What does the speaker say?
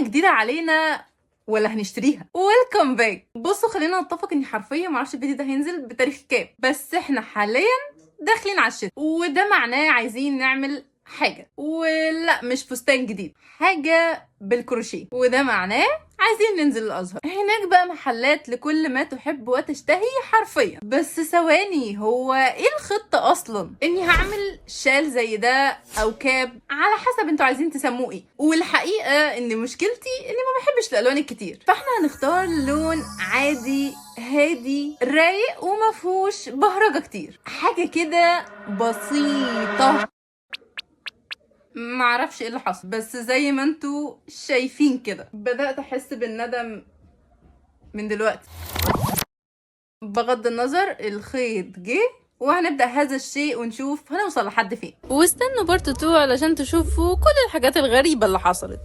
جديدة علينا ولا هنشتريها؟ welcome back. بصوا خلينا نتفق اني حرفيا معرفش الفيديو ده هينزل بتاريخ كام، بس احنا حاليا داخلين على الشتاء، وده معناه عايزين نعمل حاجة، ولا مش فستان جديد، حاجة بالكروشيه، وده معناه عايزين ننزل الازهر. هناك بقى محلات لكل ما تحب وتشتهي حرفيا. بس ثواني، هو ايه الخطة اصلا؟ اني هعمل شال زي ده او cap على حسب انتوا عايزين تسموه ايه. والحقيقة ان مشكلتي اني ما بحبش الالوان الكتير، فاحنا هنختار لون عادي هادي رايق ومفهوش بهرجة كتير، حاجة كده بسيطة. معرفش ايه اللي حصل، بس زي ما انتوا شايفين كده بدأت احس بالندم من دلوقتي. بغض النظر، الخيط جه وهنبدأ هذا الشيء ونشوف هنوصل لحد فين. واستنوا part 2 علشان تشوفوا كل الحاجات الغريبة اللي حصلت.